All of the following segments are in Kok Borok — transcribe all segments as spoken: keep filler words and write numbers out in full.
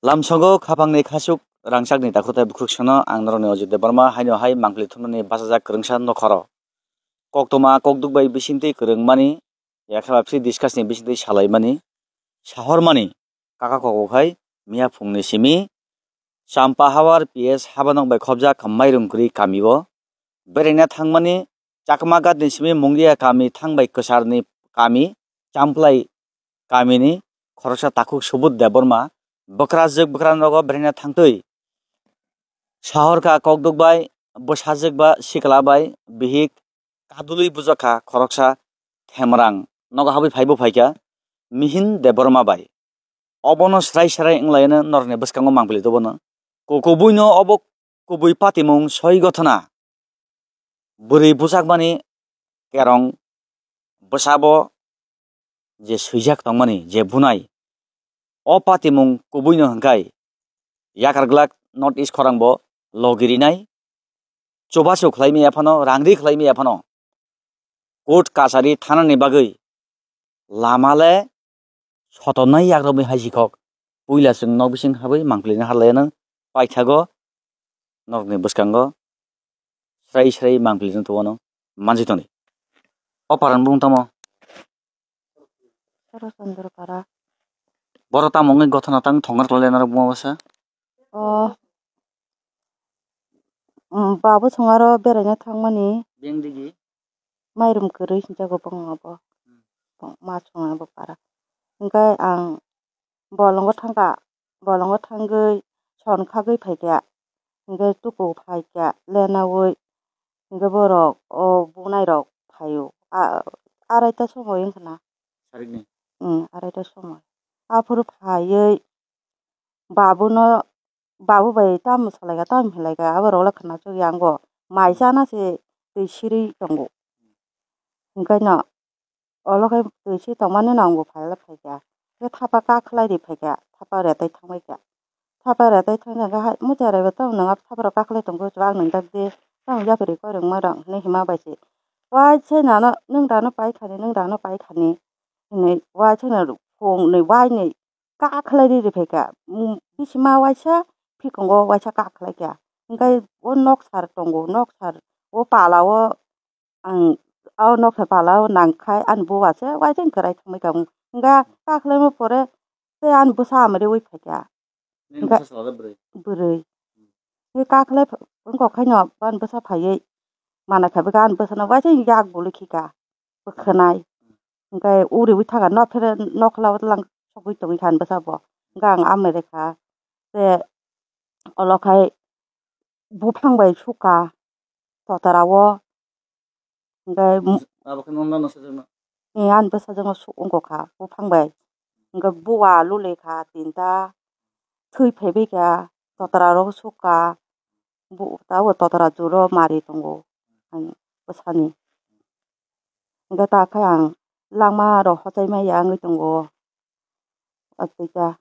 Lamsongo khapangni khasuk rangchakni takhuk tei bukhuk sono ang norokni Ojit Debbarma haino hai mangpili thumnani bachajak kwrwngsa nokhoro. Koktwma kokduk bai bisingtwi kwrwngmani, yakhe ba phisi discuss ni bisingtwi salaimani, sahormani kaka kok bo khai miya phungni simi Champa Hawar P S habanok bai khobjak Mairum Kwrwi kamio beraina thangmani. Chakma Ghat ni simi Mungia kami thangbai kwcharni kami Champlai kamini khoroksa takhuk Subudh Debbarma bwkrajwk bwkranogo beraina thangtwi sahorkha kokduk bai bwsajwk ba sikla bai bihik kadulwi bujakha khoroksa Themrang nogo habwi phaibo phaikha Mihin Debbarma bai. Obono srai srai wnglaino norokni bwskango mangpili tubono. Ku-, kubuino obo kubui patimung soi gothona. Bwrwi bujakmani kerong bwsabo je swijak tongmani je bunai. O patimung kubuino hwnkhai yakar glak North East khorangbo logirinai. Chubachu khlaimaya phano, rangri khlaimaya phano, court kachari thanani bagwi lama le sotonai yakrokni hai sikhok. Puila chwng nok bising habwi mangpilini harlayano paithago norokni bwskango srai srai mangpilini tubono manjwi tongdi. O parani bumung tamo? Soro Chandra Para. Boro tamo wngwi gothona tang thongkar khlai narok buma bwsa? O, um, babu song aro beraina thangmani. Beng digi? Mairum kwrwi hinjago bongno bo. Hmm. Bong-, ma song abo para. Hingke ang bolongo thangka, bolongo thangwi son khagwi phaikha. Hingke tuku phaikha lenaui. Hingke borok o bunai rok phaio. A, araita somoi wngkha na. Sarikni? Hmm, araita somoi. Aphuru phaiwi babuno, babu bai tamo salaikha, tamo hinlaikha, abo rok le khna chukya ango. Mai chana se twi sirwi tongo. Hingkhe no olo khe twi sirwi tongmani no ang bo phai le phaikha. Khe thapa kakhlai ri phaikha, thapa retai thangbaikha. Thapa retai thangjakha hai muchai raibo tamo nwng abo thapa rok kakhlai tongo, chwng nwng jak di, tamo yapri koirwngma rok hinwi hima bai se. Waisa nano nwng dano paikhani, nwng dano paikhani hinwi waisa no phung nwi wainwi kakhlai ri riphaikha. Mm, bisima waisa, phikungo waisa kakhlaikha. Hingkhe o noksar tongo, noksar o pala o ang o noksar pala o nangkhai ani buwa se waisa kwrai thangbaikha. Hingkhe kakhlaima pore tei ani bwsa amari wi phaikha. Nini hingkhe bwsa salada bwrwi? Bwrwi. Hingkhe kakhlai wngkha khaino ani bwsa phaiwi manai kha bwkha ani bwsano waisa yak bului khikha. Bwkhwnai. Hingke uriwi thangkha, nokphre nokhla lang sogwi tongwi kha ani bwsa bo. Hingke ang amai rekha. Te olo khai buphang bai sukha totarao. Hingke abo khe nono sajakno? Ee, ani bwsajwkno suk wngkha buphang bai. Hingke buwa lule kha tinta thwi phaibai kha totarao sukha. Bu-, tabuk totra juro mari tongo ani bwsani. Hingke ta khe ang langma rok hochai maya wngwi tongo. Atwika.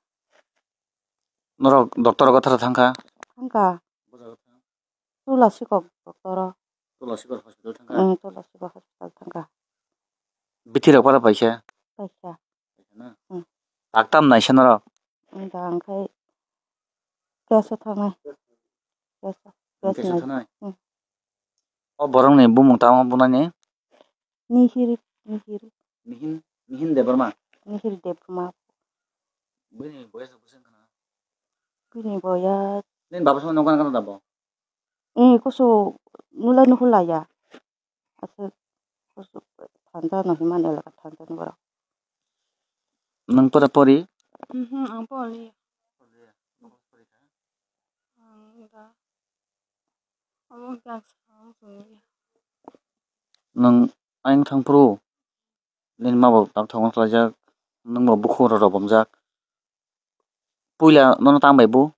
Norok doctor o kwtharo thangkha? Thangkha. Tula sikok doctor o. Tula sikok hospital thangkha? Ang tula sikok hospital thangkha. Bithi rok para paikha? Paikha. Paikha na? Hmm. Tak tam naisa norok? Ang da ang khai keso thangnai. Keso. Keso nai. Thangnai? Hmm. O borok ni bumung tamo bunani? Nihir, Nihir. Nihin, Nihin Debbarma? Nihir Debbarma. Bini boyas bwswk wngkha na? Bini boyas. Nini baba sama nongkha na kano dabo? Eh, kusu nula nuhula ya. Aswk kusu thanda no himani elaka thanda ni borok. Nwng pora pori? Mhm, ang pori. Ang da. Abo khe ang sao chwngya. Nwng ayang thang phuru nini ma bo tak thokma khlaijak, nwng bo bukhuk rok bomjak. Puila nono tang bai bo?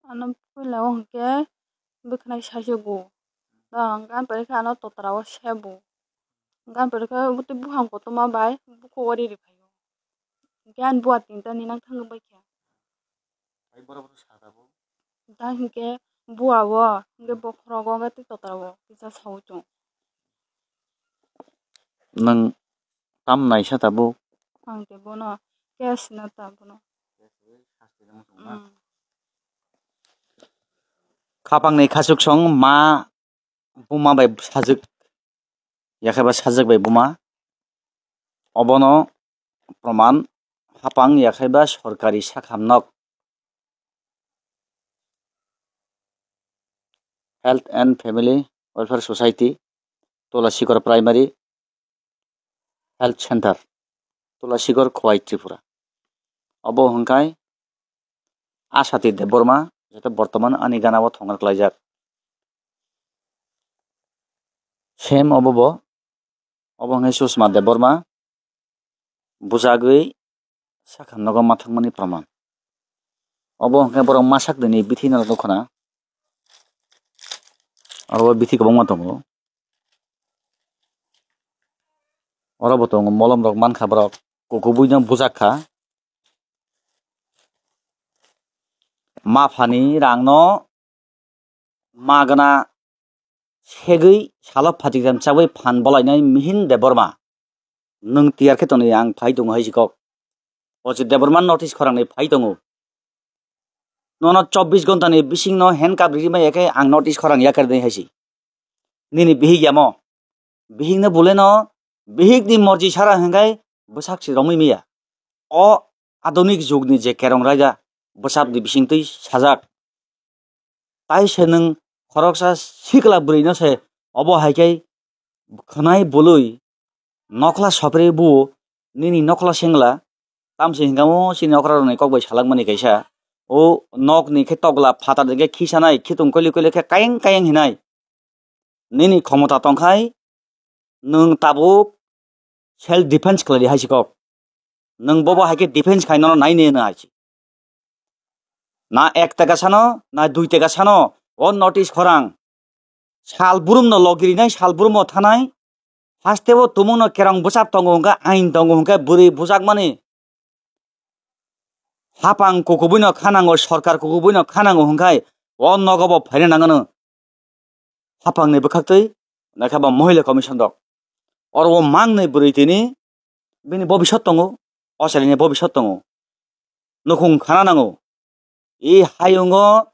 Ano puila o hwnkhe bwkhwnai sajugo. Da hwnkhe ani pore khe ano totra o sebo. Hwnkhe ani pore khe bwtwi buphang kotorma bai bukhuk o riri phaio. Hwnkhe ani buwa tinta ni nang thangwi bai khe. Hai borok rok sa tabuk. Da hwnkhe buwa o, hwnkhe bokhorok o, hwnkhe tei totra o kisa saui chwng. Nwng tam naisa tabuk? Ang tei bono case no ta bono. Case wi sasti rwma chwng na? Hmm. Hapangni khachuk song ma buma bai sajwk, yakheba sajwk bai buma. Obono proman hapang yakheba sorkari sakham nok. Health and Family Welfare Society, Tulasikor Primary Health Center, Tulasikor, Khowai, Tripura. Obo hwnkhe Asati Debbarma, jeta bortoman ani gana o thongna klaijak. Same obo bo, obo hwnkhe Susma Debbarma, bujagwi sakha nogo ma thangmani proman. Obo hwnkhe borok ma sak dini bithi no nukho na. Oro bithi kwbangma tongo. Oro bo tongo molom rok mankha borok. Kukubuino bujak kha. Maphani rangno magna segwi salo phatikjam chagwi phan bolainai Mihin Debbarma. Nwng tiyar khe tonwi ang phai tongo hai si kok. O se Debbarma notice khorang ni phai tongo. Nono chobbish ghonta ni bising no handcuff ri mai khe ang notice khorang yakar dei hai si. Nini bihik yamo. Bihik no bule no bihik ni morji sara hwnkhe bwsak si romwi miya. O adunik jug ni je kerong raida bwsap ni bising twi sajak. Tai se nwng khoroksa sikla bwrwi no se obo hai khe khwnai bului nokla sopre buo nini nokla sengla tamse hingamo chini okra rokni kok bai salak mani kaisa o nok ni khe tokla phatar de khe khisanai khitung koile koile khe kayeng kayeng hinai nini khomota tongkhai nwng tabuk self defense khlai di hai si kok. Nwng bobo hai khe defense khai nono nai ne nai si. Na ek taka sano, na dui taka sano, o notice khorang. Sal burum no logirinai, sal burum o thanai. Haste o tumung no kerong bwchap tongo hwnkhe, ain tongo hwnkhe, bwrwi bujak mani. Hapang kukubui no khanango, sorkar kukubui no khanango hwnkhe, o nogo bo phaina nangano. Hapang ni bwkhaktwi, naikha ba Mohila Commission rok. Oro o mang ni bwrwi tini, bini bobisot tongo, o chwraini bobisot tongo. Nukhung khana nango. I hayungo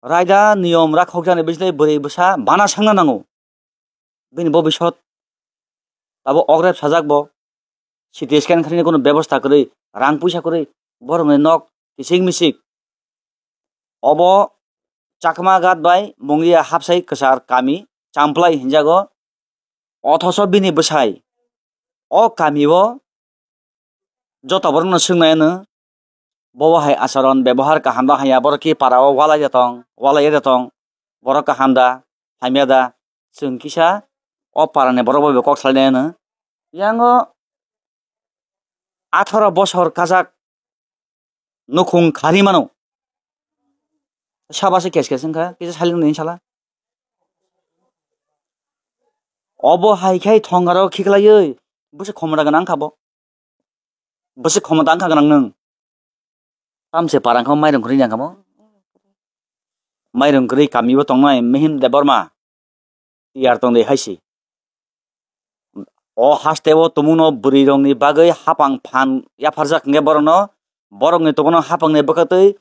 raida niyom rakhokjani bisingtwi bwrwi bwsa bana sangna nango. Bini bobisot abo ogrep sajak bo. C T scan khaini kono bebosta kwrwi, rang puisa kwrwi, borokni nok kisik misik. Obo Chakma Ghat bai Mungia hapsai kwchar kami Champlai hinjago. Othoso bini bwsai o kami o joto borokno swngnai ano, bobo hai acharon bebohar kaham da hanya, borok ki para o walai de tong, walai de tong, borok kaham da, hamya da, chwng kisa o para ni borok bai bo kok salai nai ano. Yang o atharo bosor kajak nukhung khari mano. Saba se kes kes wngkha, kisa silent ni sala. Obo hai khai thongaro khiklaiwi, bwswk khomota gwnang kha bo. Bwswk khomota wngkha gwnang nwng. Tamse parang kha mairung kwrwi nang kha mo. Mairung kwrwi kami o tongnai Mihin Debbarma. Tiyar tong de hai si. O haste o tumung no bwrwi rok ni bagwi hapang phan yapharjak hwnkhe borok no, borok ni tumung no hapang ni bwkhaktwi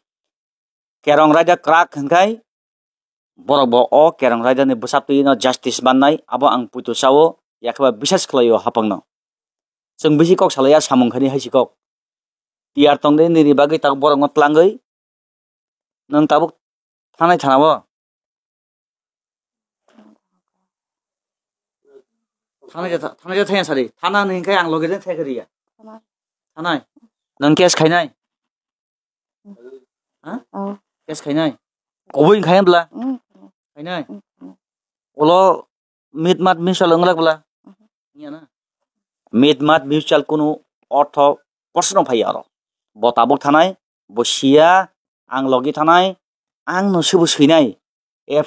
kerong raida kwrak hwnkhe borok bo o kerong raida ni bwsap twi no justice mannai, abo ang puitu sao, yakheba bisas khlai o hapang no. Chwng bisi kok salai ya samung khaini hai si kok. Tiyar tong de nini bagwi tak borok no tlangwi. Nwng tabuk thanai thana bo. Thanai ja tha-, thanai ja thaya sari. Thana ni hingkai ang loge den thaya kariya. Thanai. Thanai. Nwng case khainai? Ha? Oh. Case khainai? Koboi khainai bla? Mm. Khainai? Mm, mm. Ulo mit mat misal wngla bla? Mhm. Wngya na? Mit mat misal kunu ortho proshno phaiya oro. Bo tabuk thanai, bo siya, ang logi thanai, ang no sibo swinai. F I R